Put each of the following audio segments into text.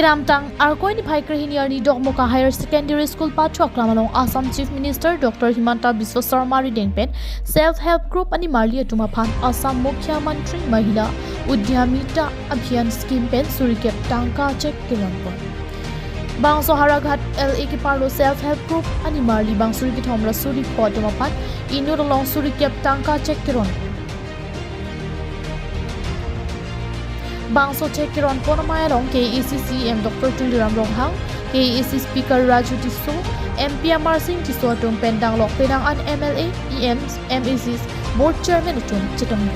Kiramtang Arkoi ni Bhai Krahini Arni Dokmoka Higher Secondary School Pachu Aklamalong Assam Chief Minister Dr. Himanta Biswa Sarma Dengpen Self Help Group ani Marli Atuma Phan Assam Mukhya Mantri Mahila Udyamita Abhiyan Scheme pen Surikep Tangka Check Kiranpon Bangso Haraghat LA ki Parlo Self Help Group ani Marli Bangsuri ki Thomra Suri Pho Atuma Phan Inur Long Surikep Tangka Check Kiranpon Bangso Chekiron Ponamayalong KEC CM Dr. Tuliram Ronghang, KEC Speaker Raju Tisso, MP Amar Singh Tisso atum Pendang Lok Penang an MLA, EMs, MECs, Board Chairman atum Chitong.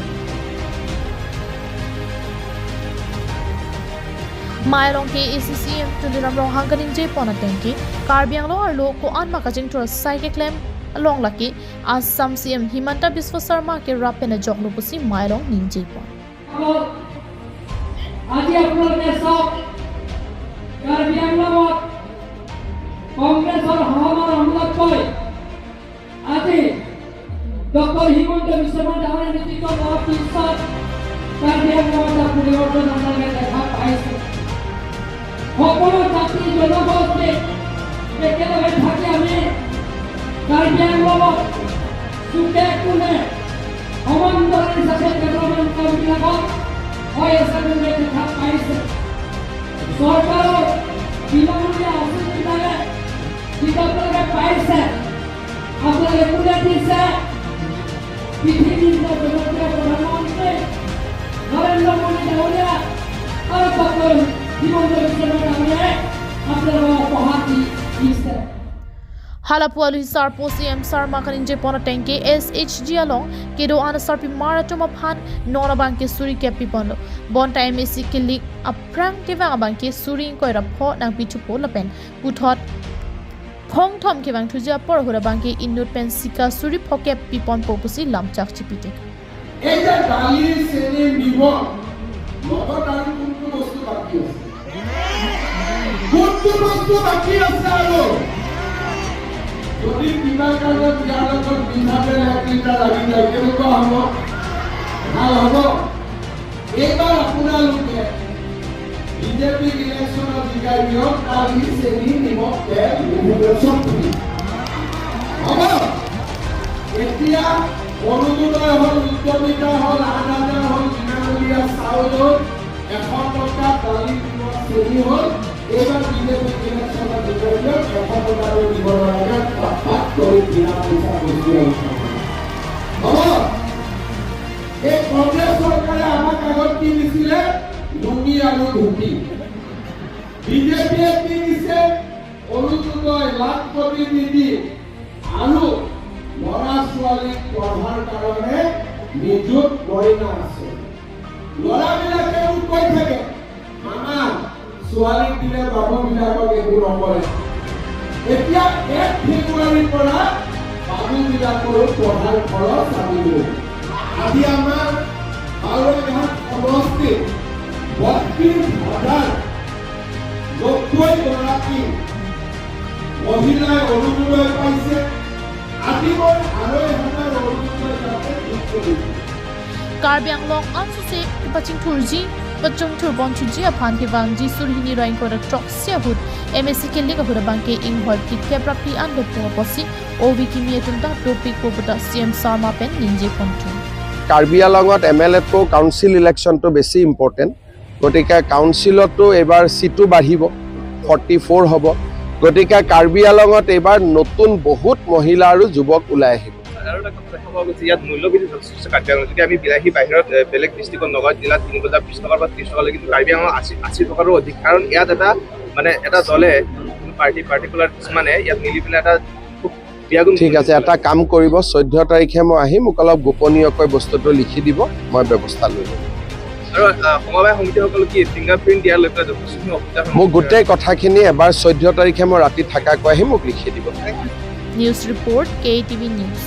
Mayalong KEC CM Tuliram Ronghang kaning J Ponatengki, Karbi Anglong arlo ko an makajing tura psyche claim along laki Assam CM Himanta Biswa Sarma ke rapena joklo pusi Mayalong ning J Pon. আজি আপোনালোকে চাওক কাৰ্বি আংলঙত কংগ্ৰেছৰ সহমৰ আমোলাতকৈ আজি doctor Himanta Biswa Sarma ডাঙৰীয়াৰ নেতৃত্বত লোৱাৰ পিছত কাৰ্বি আংলঙত এটা পৰিৱৰ্তন আপোনালোকে দেখা পাইছে। সকলো জাতি জনগোষ্ঠী একেলগে থাকি আমি কাৰ্বি আংলঙত চুকে কোণে সমান্তৰাল হিচাপে ডেভেলপমেণ্ট কামবিলাকত হৈ আছে বুলি দেখা পাইছে। চৰকাৰৰ বিনামূলীয়া আঁচনিবিলাকে যিটো আপোনালোকে পাইছে, আপোনালোকে কোনে দিছে? পৃথিৱীৰ জনপ্ৰিয় প্ৰধানমন্ত্ৰী নৰেন্দ্ৰ মোদী ডাঙৰীয়া আৰু ডক্টৰ হিমন্ত বিশ্ব শৰ্মা ডাঙৰীয়াই আপোনালোকক উপহাৰ দি দিছে। Halapu Hisar po CM Sarma kaninje pona tengke SHG along kedo ana sarpi maratum aphan nona bangke suri kepi pondo bonta MEC kilik aprang kewang bangke suri koira pho nang pichu po lapen puthot phong thom kewang thuja por hura bangke indut pen sika suri phoke pipon popusi lamchak chipite এই যে দালি চেনি নিমখ লগত আৰু কোনটো বস্তু বাকী আছে? কোনটো বস্তু বাকী আছে? আৰু যদি কিবা কাৰণত ইয়াৰ লগত মিঠাতেল 1 লিটাৰ লাগি যায়, কেনেকুৱা হ'ব? ভাল হ'ব? এইবাৰ আপোনালোকে বিজেপিক ইলেকশ্যনত জিকাই দিয়ক, দালি চেনি নিমখ তেল নুসুধে, চব ফ্ৰী হ'ব। এতিয়া অৰুণোদয় হ'ল, উদ্যমিতা হ'ল, 8000 হ'ল, বিনামূলীয়া চাউল হ'ল, 100 টকা দালি নিমখ চেনি হ'ল। এইবাৰ বিজেপিক ইলেকশ্যনত জিকাই দিয়ক, 100 টকাটো দিব নালাগে, পাত কৰি বিনা পইচা বস্তু আহিব হ'ব। এই কংগ্ৰেছ চৰকাৰে আমাক আগত কি দিছিলে? লুঙি আৰু ধুতি। বিজেপিয়ে কি দিছে? অৰুণোদয়, লাখপতি দিদি আৰু ল'ৰা ছোৱালীক পঢ়াৰ কাৰণে নিযুত মইনা আছে। ল'ৰাবিলাকে মোক কৈ থাকে, মামা, ছোৱালীক দিলে বাবুবিলাকক একো নকৰে। এতিয়া 1 ফেব্ৰুৱাৰীৰ পৰা বাবুবিলাকৰো পঢ়াৰ খৰচ আমি দিওঁ। আজি আমাৰ হাওৰাঘাট সমষ্টিত 32,090 গৰাকী মহিলাই অৰুণোদয় পাইছে। আজি মই 2500 অৰুণোদয় যাতে যোগ কৰিছোঁ। Karbi Anglong ansuse paching thurji pachung thur bon chuji aphan ke bang ji surhini raing ko trok sia hut MSc ke ling hura bangke ing hol ki kepra pi an do posi ovi ki mi atum ta topic ko buta CM Sarma pen ninje pontu. Karbi আলঙত M L এতকৈ council ইলেকশ্যনটো বেছি important. গতিকে কাউন্সিলতো এইবাৰ চিটো বাঢ়িব, 44 হ'ব। গতিকে কাৰ্বি আলঙত এইবাৰ নতুন বহুত মহিলা আৰু যুৱক ওলাই আহিব। আৰু এটা কথা দেখা পোৱা গৈছে, ইয়াত মূল্যবৃদ্ধি যথেষ্ট হৈছে কাৰ্বি আংলঙত। যদি আমি বিলাহী বাহিৰত বেলেগ ডিষ্ট্ৰিক্টত নগাঁও জিলাত কিনিব যাওঁ 20 টকাৰ পৰা 30 টকালৈ, কিন্তু কাৰ্বি আংলঙত 80 টকাৰো অধিক। কাৰণ ইয়াত এটা মানে এটা দলে পাৰ্টি পাৰ্টিকুলাৰ কিছুমানে ইয়াত মিলি পেলাই এটা খুব বিয়াগুণ ঠিক আছে, এটা কাম কৰিব, 14 তাৰিখে মই আহিম, মোক অলপ গোপনীয়কৈ বস্তুটো লিখি দিব, মই ব্যৱস্থা লৈ ল'ম। আৰু সমবায় সমিতিসকল কি ফিংগাৰ প্ৰিণ্ট দিয়াৰ লৈ পেলাই যথেষ্টখিনি অসুবিধাৰ সন্মুখীন। মোক গোটেই কথাখিনি এবাৰ 14 তাৰিখে মই ৰাতি থাকাকৈ আহিম, মোক লিখি দিব। News report, KTV News.